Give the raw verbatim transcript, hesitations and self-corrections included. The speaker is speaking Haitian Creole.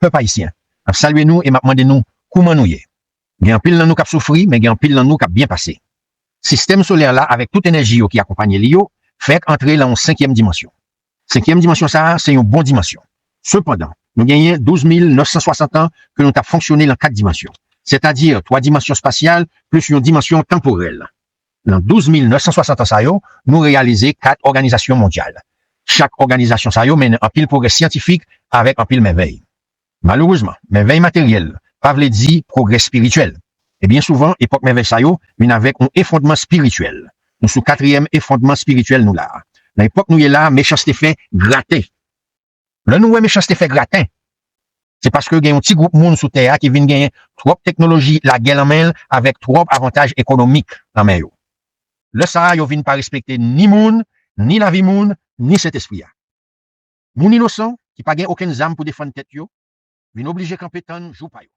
Pèp ayisyen, m ap salye nou e m ap mande nou kouman nou ye. Gen anpil nan nou k ap soufri, men gen anpil nan nou k ap byen pase. Sistèm solè la, avèk tout enèji yo ki akonpanye li yo, fèk antre nan yon senkyèm dimansyon. Senkyèm dimansyon sa a, se yon bon dimansyon. Sepandan, nou genyen douz mil nèf san swasant an ke nou t ap fonksyone nan kat dimansyon, sètadi twa dimansyon espasyal plis yon dimansyon tanporèl. Nan douz mil nèf san swasant an sa yo, nou reyalize kat òganizasyon mondyal. Chak òganizasyon sa yo mennen anpil pwogrè syantifik avèk anpil mèvèy. Malerezman, mèvèy materyèl pa vle di pwogrè espirityèl. E byen souvan, epòk mèvèy sa yo vin avèk yon efondman espirityèl. Nou sou katriyèm efondman espirityèl nou la a. Nan epòk nou ye la a, mechanste fè graten. Lè nou wè mechanste fè graten, se paske gen yon ti gwoup moun sou tè a ki vin genyen twòp teknoloji lagè nan men l avèk twòp avantaj ekonomik nan men yo. Lè sa a, yo vin pa respekte ni moun, ni lavi moun, ni Sentespri a. Moun inosan, ki pa gen okenn zam pou defann tèt yo, vin oblije kanpe tann jou pa yo.